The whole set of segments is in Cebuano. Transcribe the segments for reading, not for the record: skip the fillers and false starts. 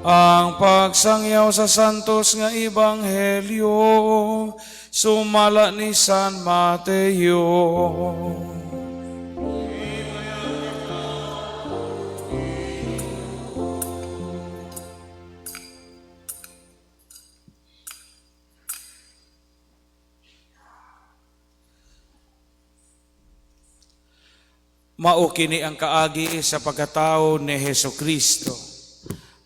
Ang pagsangyaw sa santos nga ebanghelyo sumala ni San Mateo. Mao kini ang kaagi sa pagkatao ni Heso Kristo.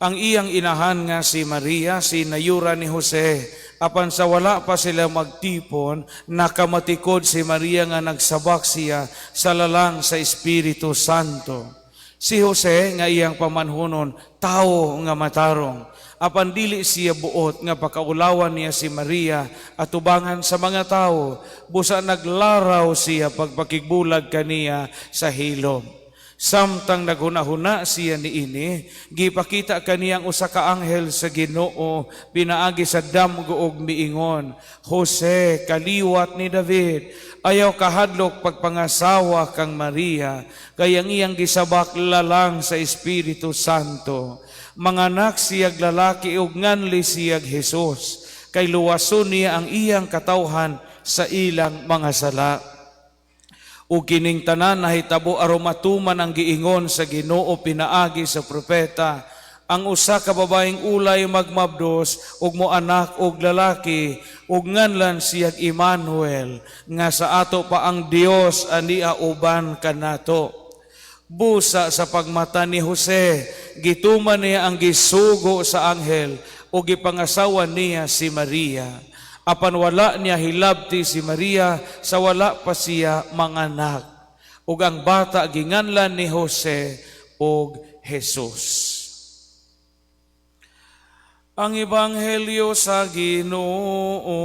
Ang iyang inahan nga si Maria, si nayura ni Jose, apan sa wala pa sila magtipon, nakamatikod si Maria nga nagsabak siya sa lalang sa Espiritu Santo. Si Jose nga iyang pamanhunon, tao nga matarong. Apan dili siya buot nga pakaulawan niya si Maria at tubangan sa mga tao, busa naglaraw siya pagpakigbulag kaniya sa hilom. Samtang naghunahuna siya niini, gipakita kaniyang usa ka anghel sa Ginoo pinaagi sa damgo og miingon, "Jose, kaliwat ni David, ayaw kahadlok pagpangasawa kang Maria, kay ang iyang gisabak lalang sa Espiritu Santo. Manganak siyag lalaki ug nganli siyag Jesus, kay luwason niya ang iyang katawhan sa ilang mga sala." Ug kining tanan nahitabo aron matuman ang giingon sa Ginoo pinaagi sa propeta, ang usa ka babaeng ulay magmabdos ug moanak og lalaki ug nganlan siyag Emmanuel, nga sa ato pa ang Dios ania uban kanato. Busa sa pagmata ni Jose, gituman niya ang gisugo sa anghel ug gipangasawa niya si Maria. Apan wala niya hilabti si Maria sa wala pa siya manganak. Ug ang bata ginganlan ni Jose og Jesus. Ang Ebanghelyo sa Ginoo.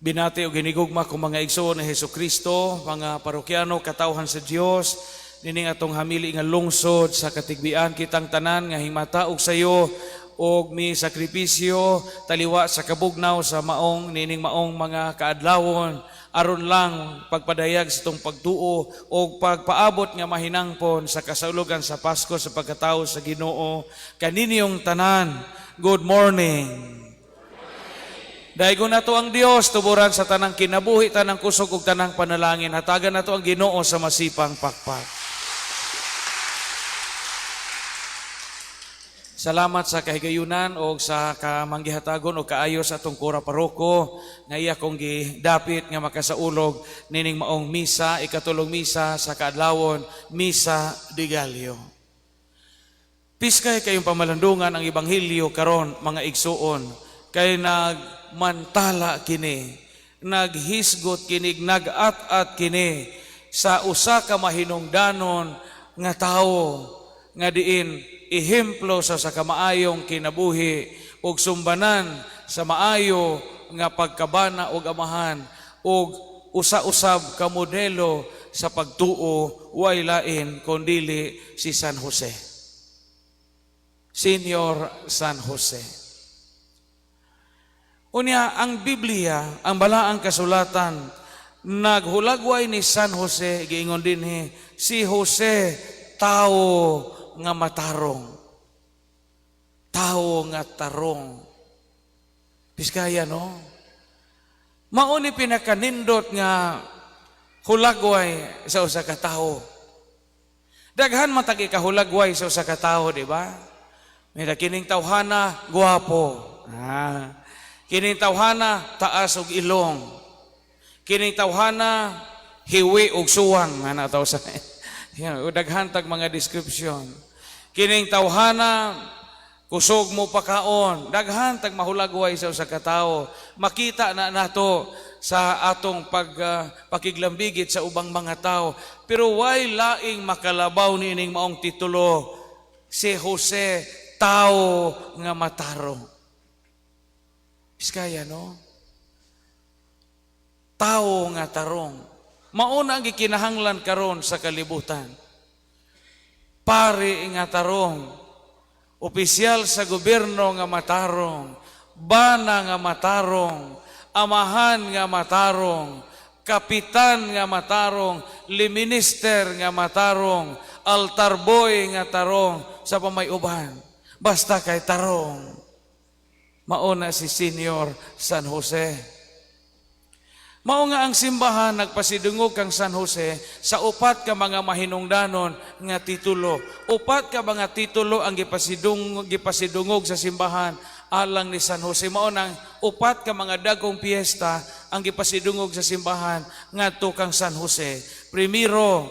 Binati o ginigugma kong mga igsoon ni Hesus Kristo, mga parokyano, katawhan sa Dios, nining atong hamili nga lungsod sa katigbian kitang tanan nga himata og sayo og mi sakripisyo taliwa sa kabugnaw sa maong nining maong mga kaadlawon aron lang pagpadayag sa itong pagtuo og pagpaabot nga mahinangpon sa kasaulogan sa Pasko sa pagkatao sa Ginoo kaninyong tanan. Good morning. Daygon nato ang Dios tuburan sa tanang kinabuhi, tanang kusog ug tanang panalangin. Hatagan nato ang Ginoo sa masipang pakpak. Salamat sa kahigayunan o sa kamanggihatagon o kaayo sa atong kura paroko nga iya kong gidapit nga makasaulog nining maong misa, ikatulong misa sa kaadlawon, Misa de Gallo. Piskay kayong pamalandungan ang ebanghelyo karon mga igsuon, kay nagmantala kini, naghisgot kini, nag-at-at kini sa usa ka mahinungdanon nga tawo nga diin ehemplo sa kamaayong kinabuhi ug sumbanan sa maayo nga pagkabana ug amahan ug usa-usab ka modelo sa pagtuo, way lain kundili si San Jose. Senior San Jose. Unya, ang Biblia, ang balaang kasulatan, naghulagway ni San Jose, giingon dinhi, si Jose tao nga matarong. Tao nga tarong. Piskaya, no? Mao ni pinakanindot nga hulagway sa usa ka tawo. Daghan man tag ikahulagway sa usa ka tawo, di ba? May kining tawhana guwapo. Kining tawhana taas og ilong. Kining tawhana hiwi og suwang, ana taw sa. Yan, daghan tag mga description. Kining tawhana kusog mo pakaon. Daghan tag mahulagway sa usa ka tawo. Makita na nato sa atong pakiglambigit sa ubang mga tao. Pero way laing makalabaw niining maong titulo, si Jose tao nga matarong. Biskaya, no? Tao nga tarong. Mauna ang gikinahanglan karon sa kalibutan. Pari nga tarong. Opisyal sa gobyerno nga matarong, bana nga matarong, amahan nga matarong, kapitan nga matarong, liminister nga matarong, altar boy nga tarong sa pamayuban. Basta kay tarong. Mao na si Senior San Jose. Mao nga ang simbahan nagpasidungog kang San Jose sa upat ka mga mahinungdanon nga titulo. Upat ka mga titulo ang gipasidungog sa simbahan alang ni San Jose. Mao nang upat ka mga dagkong piyesta ang gipasidungog sa simbahan ngadto kang San Jose. Primero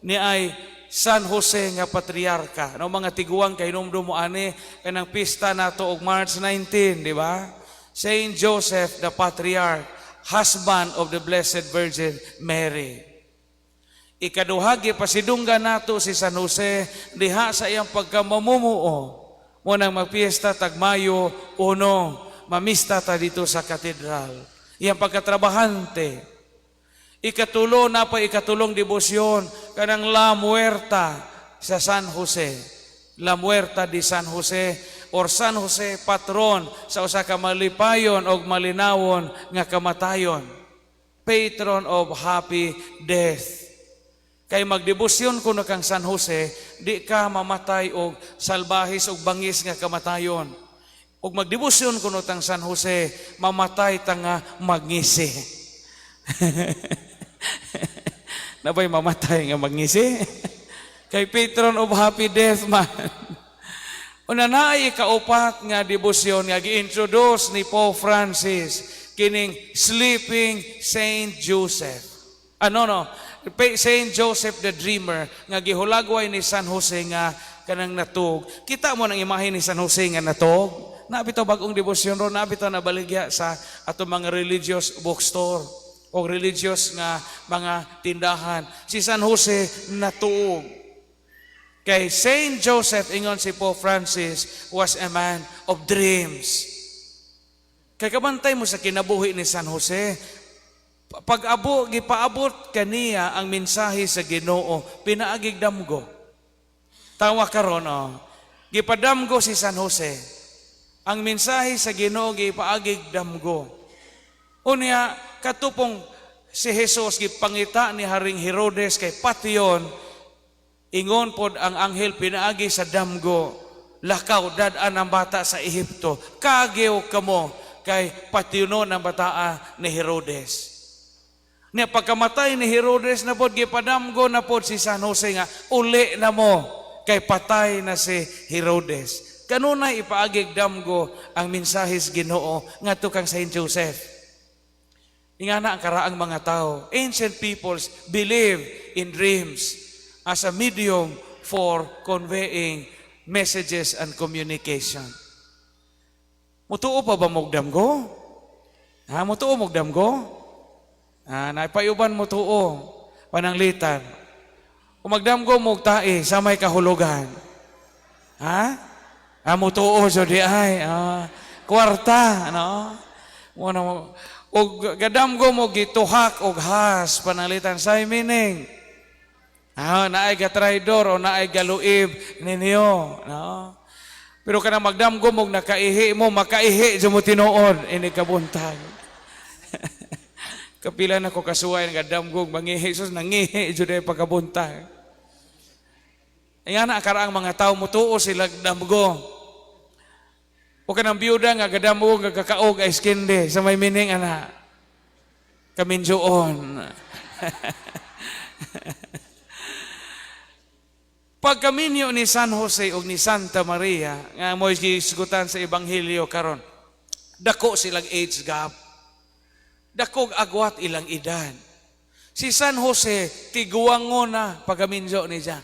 ni ay San Jose nga patriarka. No, mga tiguang kay hinumdum mo ani kanang pista nato og March 19, di ba? Saint Joseph the Patriarch, husband of the Blessed Virgin Mary. Ikaduha, gipasidunggan nato si San Jose diha sa iyang pagkamamumuo. Mao nang magpiesta tag Mayo 1, mamista ta dito sa katedral. Iyang pagkatrabahante. Ikatulo na pa ikatulong debosyon kanang La Muerta sa San Jose. La Muerta di San Jose or San Jose patron sa usa ka malipayon og malinawon nga kamatayon. Patron of happy death. Kay magdebosyon kuno kang San Jose, di ka mamatay og salbahis og bangis nga kamatayon. Og magdebosyon kuno tang San Jose, mamatay ta nga magngisi. Naa bay mamatay nga magngisi? Kay patron of happy death man. Una naay ikaupat nga debosyon nga gi-introduce ni Pope Francis, kining Sleeping Saint Joseph. Ano no? Saint Joseph the Dreamer nga gihulagway ni San Jose nga kanang natug. Kita mo nang imahe ni San Jose nga natug? Naa bitaw bagong debosyon ron, naa bitaw nabaligya sa ato mga religious bookstore o religious nga mga tindahan. Si San Jose natuog. Kay Saint Joseph, ingon si Pope Francis, was a man of dreams. Kay kabantay mo sa kinabuhi ni San Jose, pag-abo, gipaabot kaniya ang mensahe sa Ginoo, pinaagig damgo. Tawa karon, oh. Gipadamgo si San Jose. Ang mensahe sa Ginoo gipaagig damgo. Unya katupong si Jesus gipangita ni Haring Herodes kay patyon, ingon pod ang anghel pinaagi sa damgo, "Lakaw, dad-an ang bata sa Ehipto. Kagew kamo kay patyonon ang bataa ni Herodes." Niya pagkamatay ni Herodes na pod, gipadamgo na pod si San Jose nga uli na mo kay patay na si Herodes. Kanunay ipaagig damgo ang mensahe sa Ginoo ngadto kang Saint Joseph. Ingana ang karaang mga tao. Ancient peoples believe in dreams as a medium for conveying messages and communication. Mutuo pa ba mog damgo? Ha, mutuo mog damgo? Ha, naipayuban mutuo pananglitan. Kung magdamgo mo tae sa may kahulugan. Ha? Ah, mutuo so di ay. Ah, kwarta, no? Mo na og gadamgo mo gituhak og has pananglitan sa meaning. Ah, naay ga traidor o naay galuib ninyo, no? Pero kanang magdamgo mo nakaihi mo, makaihi jud mo tinuod ini kabuntag. Kapila na ko kasuway nga damgog mangihi, sus, nangihi jud ay pagkabuntag. Ayan na karaang mga tao, mutuo sila damgo. O kanang biyuda nga gadamgo nga kakaog ice candy sa may meaning ana. Kaminjoon. Pagkaminyo ni San Jose o ni Santa Maria, nga mo gisgutan sa Ebanghelyo karon, dako silang age gap. Dakog agwat ilang edad. Si San Jose, tiguango na pagkaminyo niya.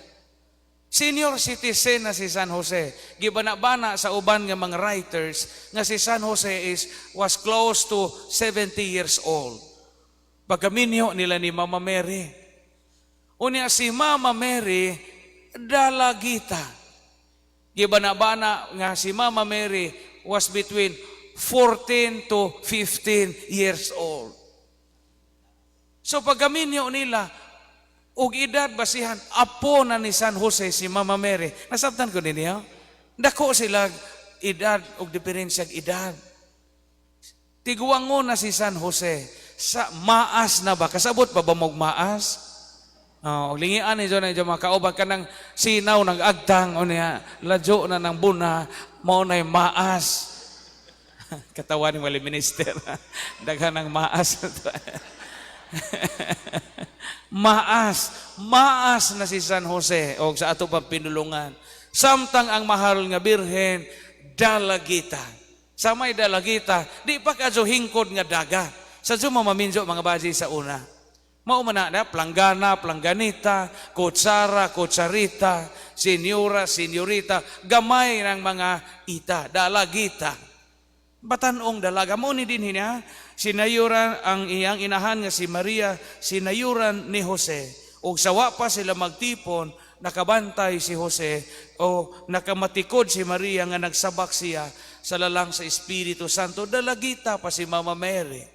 Senior citizen na si San Jose. Gibana-bana sa uban nga mga writers nga si San Jose was close to 70 years old pagkaminyo nila ni Mama Mary. Unya si Mama Mary dalagita. Gibana-bana nga si Mama Mary was between 14 to 15 years old. So pagkaminyo nila, og edad basihan, apo na ni San Jose si Mama Mary. Nasabtan ko ninyo? Dako sila edad og diferensyag edad. Tiguangon na si San Jose. Sa maas na ba? Kasabot pa ba mog maas? Oh, lingian ni na mga kauban kanang sinaw ng agtang o niya, ladyo na ng buna, mao na'y maas. Katawa ni wali minister. Daghan ng maas. Maas. Maas na si San Jose o sa ato pang pinulungan. Samtang ang mahal nga birhen, dalagita. Sa may dalagita, di pa kadyo hingkod nga daga. Sa dyo mamaminjo mga baji sa una. Mao man na, planggana, plangganita, kutsara, kutsarita, senyora, senyorita, gamay ng mga ita, dalagita. Batanong dalaga. Mao ni din niya, sinayuran ang iyang inahan nga si Maria, sinayuran ni Jose. Og sawa pa sila magtipon, nakabantay si Jose o nakamatikod si Maria nga nagsabak siya sa lalang sa Espiritu Santo. Dalagita pa si Mama Mary.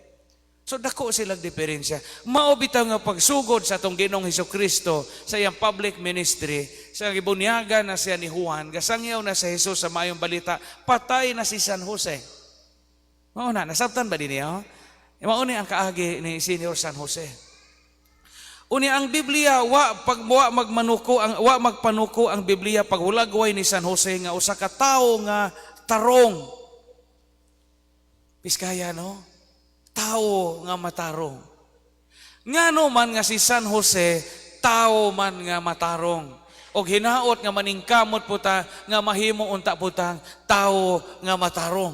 So dako silang diferensya. Mao bitaw nga pagsugod sa atong Ginoong Hesus Kristo sa iyang public ministry, sa gibunyagan na siya ni Juan, gasangyaw na si Jesus sa maayong balita, patay na si San Jose. Mao na, nasabtan ba din niya? Mao ni ang kaagi ni Senior San Jose. Uni ang Biblia wa magpanuko ang Biblia paghulagway ni San Jose nga usa ka tawo nga tarong. Biskaya, no? Tao nga matarong. Ngano man nga si San Jose tao man nga matarong? Og hinaot nga maningkamot po ta nga mahimo unta po tang tao nga matarong.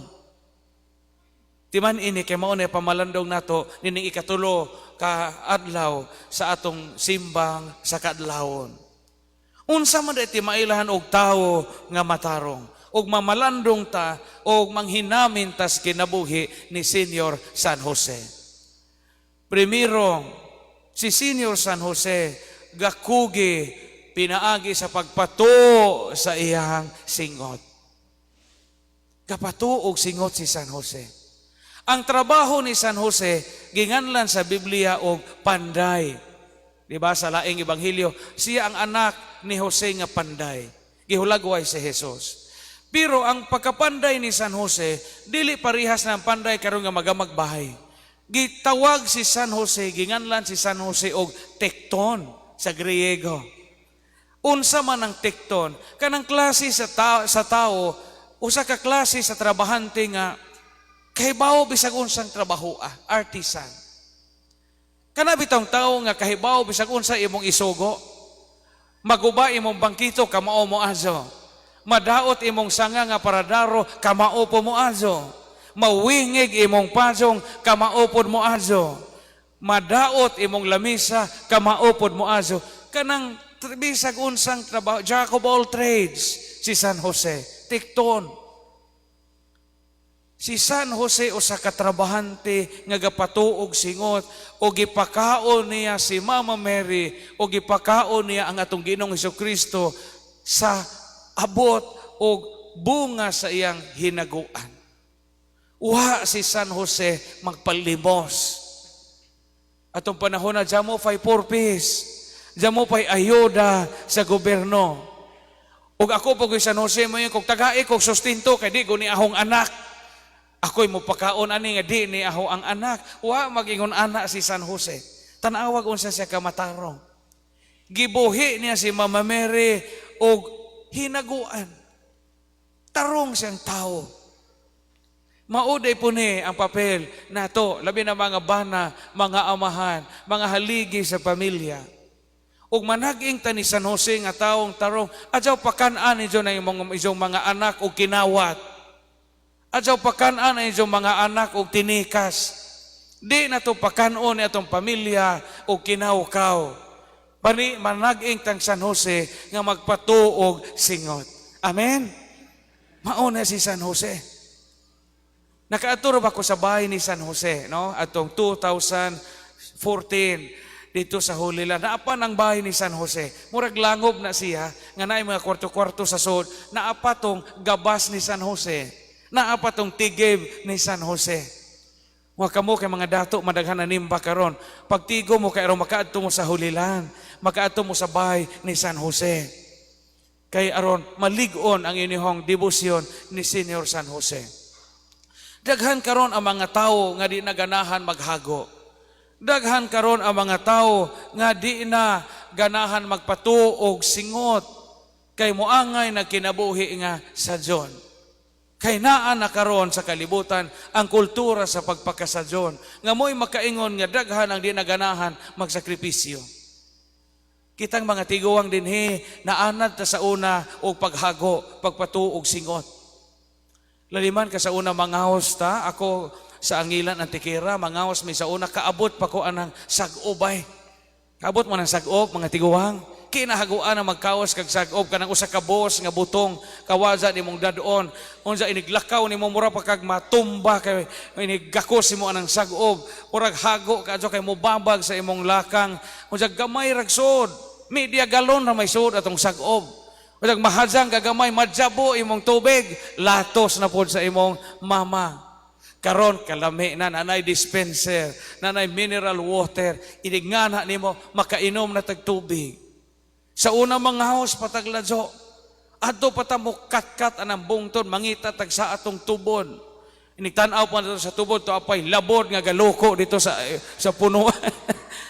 Timan ini kay mao na pamalandong nato nining ikatulo ka adlaw sa atong simbang sa kaadlawon. Unsa man ti mailahan og tawo nga matarong? Og mamalandong ta og manghinamin tas kinabuhi ni Senior San Jose. Primero, si Senior San Jose gakugi pinaagi sa pagpato sa iyang singot. Kapato og singot si San Jose. Ang trabaho ni San Jose ginganlan sa Biblia og panday. Di ba sa laing ebanghelyo, siya ang anak ni Jose nga panday. Gihulagway si Jesus. Pero ang pagkapanday ni San Jose, dili parihas na ang panday karon nga magamagbahay. Gitawag si San Jose, ginganlan si San Jose og tekton sa Griego. Unsa man ang tekton? Kanang klase sa tao, usa ka klase sa trabahante nga kahibaw bisag unsang trabaho, artisan. Kana bitong tao nga kahibaw bisag unsa imong isugo. Maguba imong bangkito, kamao mo azo. Madaot imong sanga nga paradaro, kamao po mo azo. Mawingig imong pajong, kamao pod mo azo. Madaot imong lamisa, kamao pod mo azo. Kanang bisag unsang trabaho, jack of all trades, si San Jose, tekton. Si San Jose usa ka trabahante nga gapatuog singot o gipakaon niya si Mama Mary o gipakaon niya ang atong Ginoong Kristo sa abot og bunga sa iyang hinaguan. Wa si San Jose magpalimos. Atong panahon na dyan mo pa'y purpose, dyan mo pa'y ayuda sa gobyerno. Ug ako po San Jose mo yung kung tagai kog sustento kay di ko ni ahong anak. Ako'y mopakaon ani nga di ni aho ang anak. Wa magingon anak si San Jose. Tanawag unsa siya kamatarong. Gibuhi niya si Mama Mary og hinaguan. Tarong siyang tao. Mauday po ni ang papel nato, labi na mga bana, mga amahan, mga haligi sa pamilya. Ug manag-ing ta ni San Jose nga taong tarong, adyaw pakan-an ninyo na imong iyong mga anak og kinawat. Adyaw pakan-an ang inyong mga anak og tinikas. Di na to pakan-on ni atong pamilya og kinawkaw. Bani manag-ing tang San Jose nga magpatuog singot. Amen. Mao na si San Jose. Nakaaturo ba ko sa bahay ni San Jose, no? Atong 2014 dito sa Holy Land. Naapa ang bahay ni San Jose. Murag langob na siya nga naay mga kwarto-kwarto sa sud. Naapa tong gabas ni San Jose. Naapa tong tigib ni San Jose. Wa kamo kay mga dato madaghan na nimba karon. Pagtigo mo kay aron makaadto mo sa Holy Land, makaadto mo sa bahay ni San Jose. Kay aron malig-on ang inyong debosyon ni Senior San Jose. Daghan karon ang mga tawo nga di na ganahan maghago. Daghan karon ang mga tawo nga di na ganahan magpatuo og singot kay moangay na kinabuhi nga sadyon. Kay naa na karon sa kalibutan ang kultura sa pagpakasadyon nga mo'y makaingon nga daghan ang di na ganahan magsakripisyo. Kitang mga tiguang dinhi, naanad ta sa una og paghago, pagpatuo og singot. Laliman ka sa una mangahos ta, ako sa Angilan, Antiquera, mangahos mi sa una, kaabot pa ko anang sag-obay. Kaabot mo ng sag-ob, mga tiguang. Kinahaguan na magkaos kag sag-ob kanang usa ka bos nga butong kawaza nimong dadon. Unsa iniglakaw nimo, mura pa kag matumba kay iniggakos nimo anang sag-ob. Murag hago ka kay mobabag sa imong lakang. Unsa gamay rag sud. Media galon ra may sud atong sag-ob. Unsa mahadzang gagamay, madjabo imong tubig, latos na pod sa imong mama. Karon kalami na, nanay dispenser, nanay mineral water, inigngana nimo makainom na tag tubig. Sa una mangahos pa tag ladyo. Adto pa ta mo katkat anang bungtod, mangita tag sa atong tubod. Inigtan-aw pa nato sa tubod, to apay labod nga galoko dito sa puno.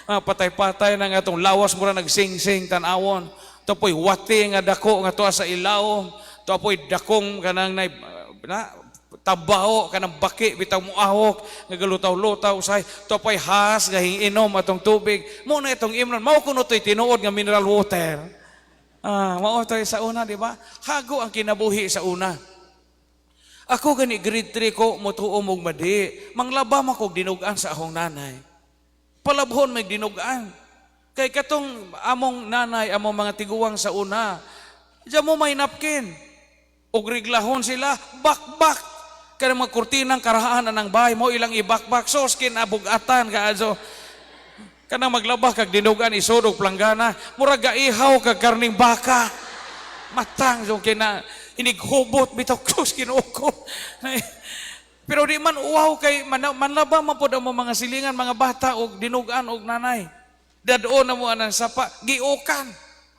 Mga patay-patay na nga atong lawas mura nagsingsing tan-awon. To po'y wati nga dako nga tuwa sa ilawom. To po'y dakong kanang na tabaho kanang baki bitaw mo ahok nga galutaw-lutaw usay. To po'y has nga inom atong tubig. Mo na itong imnon, mao kuno to'y tinuod nga mineral water. Ah, mao to'y sa una, di ba? Hago ang kinabuhi sa una. Ako gani, grade 3 ko motuo og madi. Manglaba man kog dinugan sa akong nanay. Palabhon may dinugan. Kay katong among nanay, among mga tiguang sa una, diyan mo may napkin. Og reglahon sila, bakbak. Kaya mga kurtinang karahaan na ng bahay mo ilang ibakbak. Sos kinabugatan kaadyo. Kanang maglaba kag dinugan, isod og planggana, murag gaihaw kag karning baka. Matang yung kina inighubot bitaw, sus, Ginoo ko. Pero di man uwaw kay manlaba man pod ang mga silingan, mga bata og dinugan og nanay. Dad-on na mo anang sapa, giukan.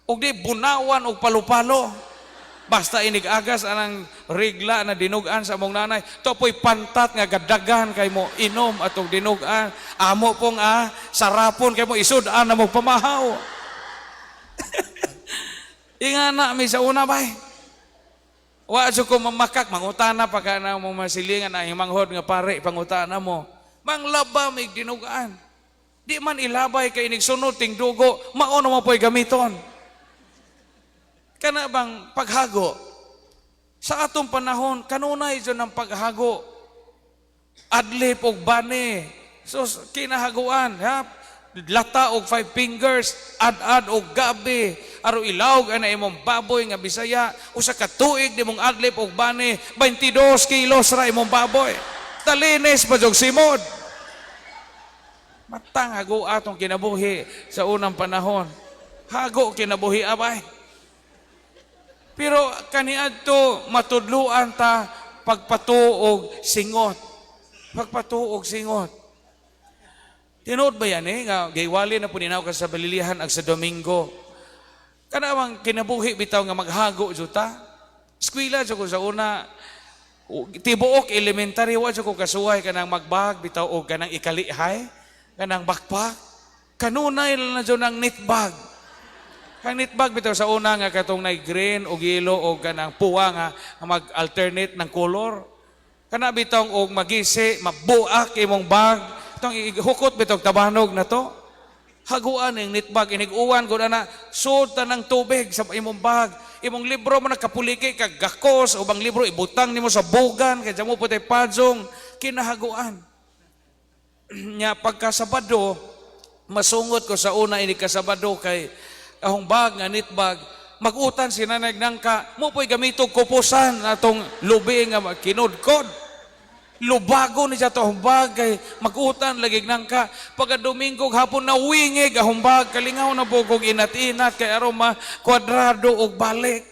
Og di bunawan og palupalo. Basta inig-agas anang regla na dinugan sa among nanay. To po'y pantat nga gadagan kay mo inom atong dinugan. Amo pong sarapon kay mo isud-an na mo pamahaw. Ingana mi sa una bay. Wa jud ko mamakak, mangutana pa ka na mo masilingan ang manghod nga pare, pangutana mo. Manglaba mig dinugan. Di man ilabay kay inig sunod ting dugo, mao na mo po'y gamiton. Kana bang paghago? Sa atong panahon, kanunay jud ang paghago. Adlip og bani. So kinahaguan, ha? Lata og five fingers, ad-ad og gabi, aro ilawg ana imong baboy nga Bisaya, usa ka tuig nimong adlip og bani, 22 kilos ra imong baboy. Talinis pa jog simod. Matang hago atong kinabuhi sa unang panahon. Hago kinabuhi abay. Pero kaniadto matudluan ta pagpatuo og singot. Pagpatuo og singot. Tinuod ba yan eh? Nga giwali na po ninaw ka sa Balilihan ag sa Domingo. Kana bang kinabuhi bitaw nga maghago jud ta? Eskwela jud ko sa una, tibuok elementary wa jud ko kasuway kanang magbag bitaw og kanang ikalihay, kanang backpack. Kanunay lang na jud ang knit bag. Kang knit bag bitaw sa una nga katong nay green o yellow o kanang puwa nga mag-alternate ng color. Kana bitaw og magisi, mabuak imong bag. Itong hukot bitaw tabanog na to. Haguan ang knit bag, inig-uwan gud ana, sud ta ng tubig sa imong bag. Imong libro mo nakapuliki kag gakos o bang libro ibutang nimo sa bugan kay mo putay padzong kinahaguan. Nya pagka Sabado, masungot ko sa una ini ka Sabado kay ahong bag nga knit bag, mag-utan si nanay nangka mo po'y gamitog kupusan atong lubi nga kinudkod. Lubago ni siya to ahong bag kay mag-utan lagi nangka. Pagka Domingo hapon na wingig ahong bag, kalingaw na po kog inat-inat kay aron ma kwadrado og balik.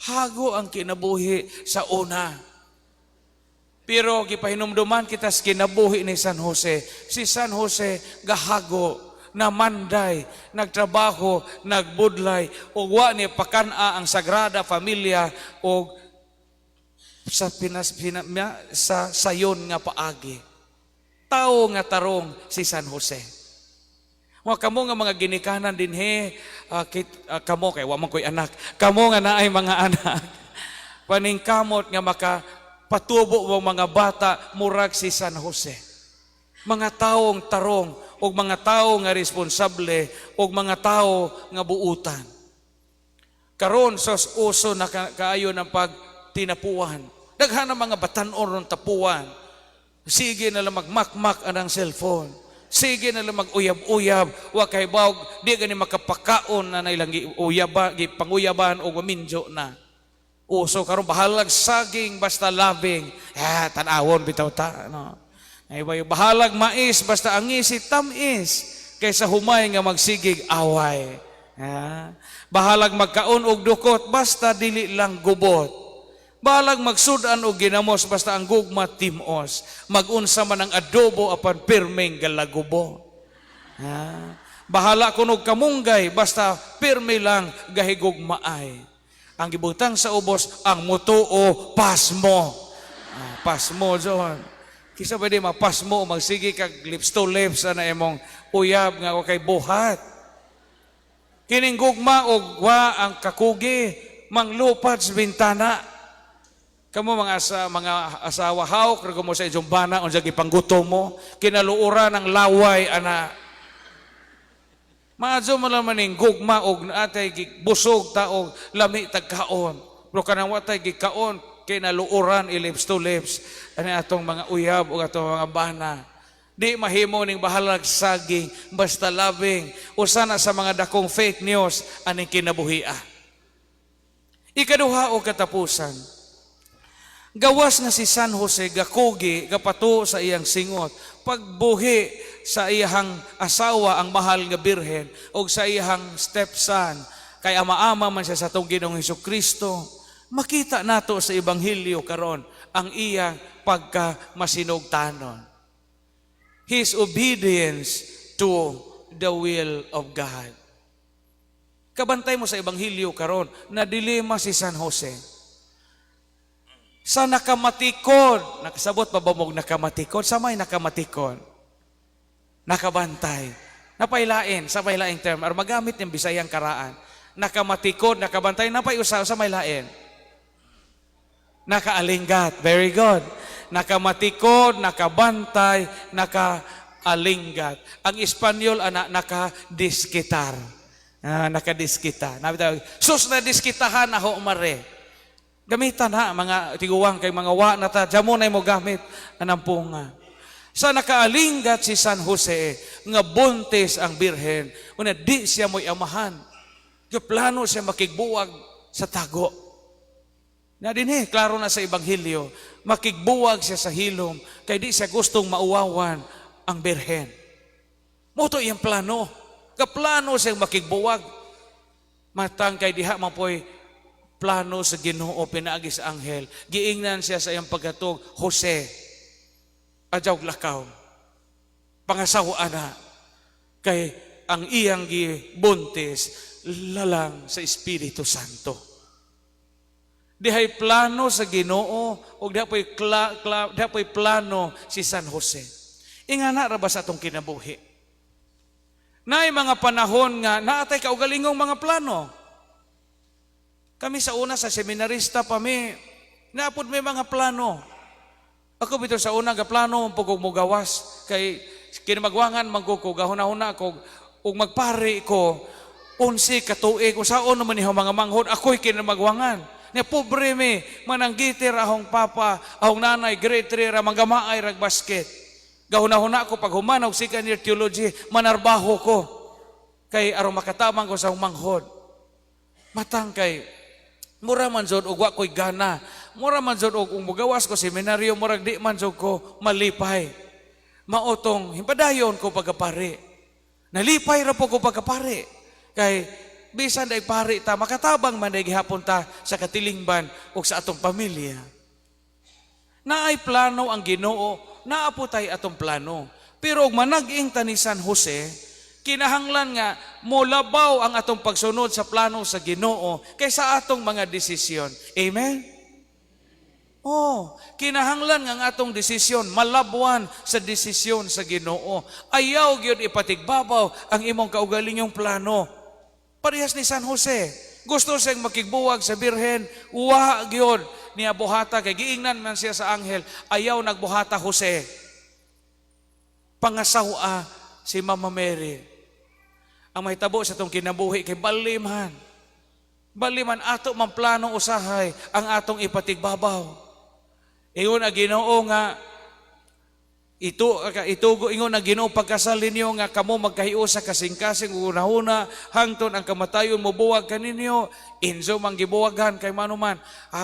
Hago ang kinabuhi sa una. Pero gipahinumduman kita sa kinabuhi ni San Jose. Si San Jose gahago. Namanday, nagtrabaho, nagbudlay, ug wa ni pakan-a ang Sagrada Familia og sa pinas, pina, sa sayon nga paagi. Tao nga tarong si San Jose. Mga kamo nga mga ginikanan dinhi, kamo kay wa man ko'y anak. Kamo nga naay mga anak. Paningkamot nga maka patubo mo mga bata murag si San Jose. Mga taong tarong og mga tao nga responsable og mga tao nga buutan. Karon sos uso na kaayo ng pagtinapuan. Daghan ang mga batan-on ron tapuan. Sige na lang magmakmak anang cellphone. Sige na lang mag-uyab-uyab. Wa kay bawg, di gani makapakaon na ilang giuyaba, gipanguyaban o minjo na. Uso karon, bahalag saging basta labing. Ah, tan-awon bitaw ta, no. Ay ba, bahalag mais basta ang ngisi tamis kaysa humay nga magsigig away. Ah, bahalag magkaon og dukot basta dili lang gubot. Bahalag magsud-an og ginamos basta ang gugma timos. Magunsa man ang adobo apan pirmeng galagubo. Ah, bahala kunog kamunggay basta pirmi lang gahigugmaay. Ang gibutang sa ubos, ang mutuo, pasmo. Ah, pasmo, John. Kisa pwede mapasmo, magsige kag lips to lips ana imong uyab nga wa kay buhat. Kining gugma og wa ang kakugi, manglupad sa bintana. Kamo mga asawa, hawk ra mo sa inyong bana unsa gipanggutom mo, kinaluoran ang laway ana. Maadyo mo lang maning gugma og atay busog ta og lami tagkaon. Pero kanang watay gikaon, kinaluoran i lips to lips ani atong mga uyab ug atong mga bana. Di mahimo ning bahalag saging basta labing. Usa na sa mga dakong fake news aning kinabuhia. Ikaduha o katapusan, gawas nga si San Jose gakugi, gapatuo sa iyang singot, pagbuhi sa iyang asawa ang mahal nga birhen o sa iyang stepson, kay ama-ama man siya sa atong Ginoong Hesus Kristo. Makita nato sa ebanghelyo karon ang iyang pagka masinugtanon. His obedience to the will of God. Kabantay mo sa ebanghelyo karon na dilema si San Jose. Sa nakamatikod, nakasabot pa ba mo nakamatikod? Sa may nakamatikod, nakabantay. Napailain, sa may laing term, or magamit ng Bisayang karaan. Nakamatikod, nakabantay, napay usa sa may lain. Nakaalinggat. Very good. Nakamatikod, nakabantay, nakaalinggat. Ang Espanyol, ana, nakadiskitar. Ah, nakadiskita. Nabi sus na diskitahan ako mare. Gamitan ha, mga tiguwang kay mga wa na ta, jamo na mo gamit anang punga. Sa nakaalinggat si San Jose, nga buntis ang birhen, una di siya mo'y amahan. Plano siya makigbuwag sa tago. Na din eh, klaro na sa Ebanghelyo, makigbuwag siya sa hilom, kay di siya gustong mauwawan ang birhen. Mao to iyang plano. Kaplano siyang makigbuwag. Matang kay diha man po'y plano sa Ginoo pinaagi sa anghel. Giingnan siya sa iyang pagkatug, "Jose, adyaw lakaw. Pangasawa na." Kay ang iyang gibuntis lalang sa Espiritu Santo. Dihay plano sa Ginoo ug diha po'y plano si San Jose. Ingana ra ba sa atong kinabuhi? Naay mga panahon nga naatay kaugalingong mga plano. Kami sa una, sa seminarista pa mi, naapod may mga plano. Ako bitaw sa una gaplano man pud kog mugawas kay kinamagwangan man ko, gahuna-huna ko ug magpari ko 11 ka tuig, usaon naman niya mga manghod, ako'y kinamagwangan. Nya pobre mi, mananggitir ahong papa, ahong nanay grade 3 ra, manggamaay rag basket. Gahuna-huna ko pag human og second year theology, manarbaho ko kay aron makatabang ko sa akong manghod. Matang kay mura man jud og wa ko'y gana. Mura man jud og mugawas ko seminaryo, murag di man jud ko malipay. Maotong himpadayon ko pagkapari. Nalipay ra po ko pagkapari. Kay bisan day pari ta, makatabang man day gihapon ta sa katilingban ug sa atong pamilya. Naay plano ang Ginoo, naa po tay atong plano. Pero og manag-ing ta ni San Jose, Kinahanglan nga molabaw ang atong pagsunod sa plano sa Ginoo kaysa atong mga desisyon. Amen? Oh, kinahanglan nga ang atong desisyon malabwan sa desisyon sa Ginoo. Ayaw gyud ipatigbabaw ang imong kaugalingong plano. Parehas ni San Jose. Gusto siyang makigbuwag sa Birhen, wa gyud niya buhata kay giingnan man siya sa anghel, "Ayaw nagbuhata, Jose." Pangasawa si Mama Mary. Ang mahitabo sa atong kinabuhi kay baliman. Baliman ato man plano, usahay ang atong ipatigbabaw. Ingon ang Ginoo nga ito itugo, ingon ang Ginoo, "Pagkasal ninyo nga kamo magkahiusa kasing-kasing ug hunahuna hangtod ang kamatayon mobuwag kaninyo." Inso man gibuwagan kay manuman,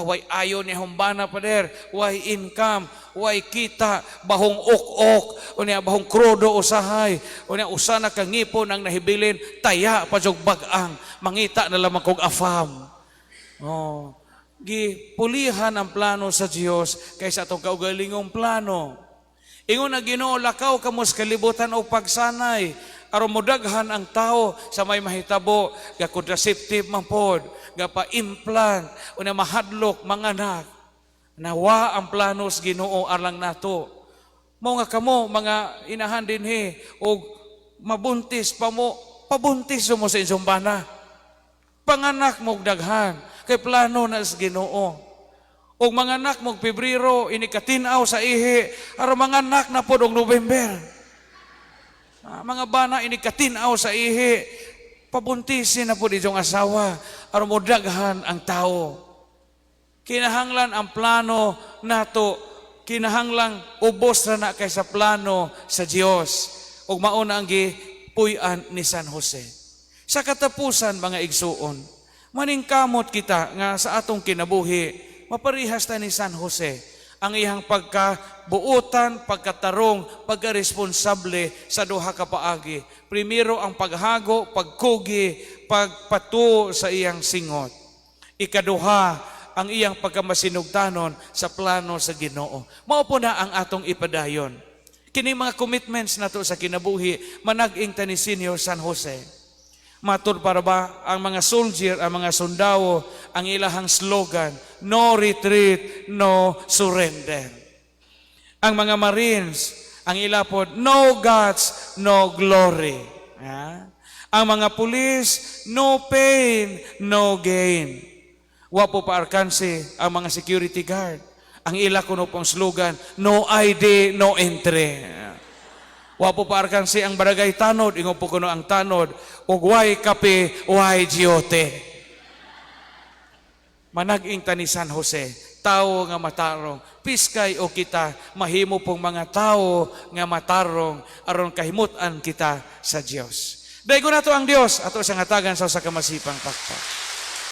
way ayo ni humbana, pader, way income, way kita, bahong ok-ok unya, bahong krudo usahay unya, usa na ka ngipon ang nahibilin, taya pa jug bag-ang, mangita na lamang kog afam. Oh, gipulihan ang plano sa Dios kaysa atong kaugalingong plano. Ingon ang Ginoo, "Lakaw kamo sa kalibutan og pagsanay aron modaghan ang tao." Sa may mahitabo, ga contraceptive man pod, ga pa-implant, una mahadlok manganak. Nawa ang plano sa Ginoo alang nato. Mao nga kamo mga inahan dinhi og mabuntis pa mo, pabuntis mo sa inyong bana. Panganak mo og daghan kay plano na sa Ginoo. Og manganak mo og Pebrero, inikatin-aw sa ihi, aron manganak na pod og November. Mga bana, inikatin-aw sa ihi, pabuntisin na pod inyong asawa, aron mo daghan ang tao. Kinahanglan ang plano nato, kinahanglang ubos na na kaysa plano sa Dios. Ug mao na ang gipuy-an ni San Jose. Sa katapusan, mga igsuon, maningkamot kita nga sa atong kinabuhi, maparihas ta ni San Jose ang iyang pagkabuutan, pagkatarong, pagkaresponsable sa duha ka paagi. Primero, ang paghago, pagkugi, pagpatuo sa iyang singot. Ikaduha, ang iyang pagkamasinugtanon sa plano sa Ginoo. Mao po na ang atong ipadayon. Kini mga commitments nato sa kinabuhi, manag-ing ta ni Senior San Jose. Matud para ba ang mga soldier, ang mga sundao, ang ilahang slogan, "No retreat, no surrender." Ang mga Marines, ang ila pod, "No guts, no glory." Ha? Ang mga pulis, "No pain, no gain." Wa po paarkansi ang mga security guard. Ang ila kuno pong slogan, "No ID, no entry." Wa po paarkansi ang barangay tanod, ingon po kuno ang tanod, ug way kape, way jiote. Manag-ing ta ni San Jose, tao nga matarong, piskay o kita, mahimo pong mga tao nga matarong, aron kahimutan kita sa Dios. Daygon nato ang Dios, ato siyang hatagan sa usa ka masipang pakpak.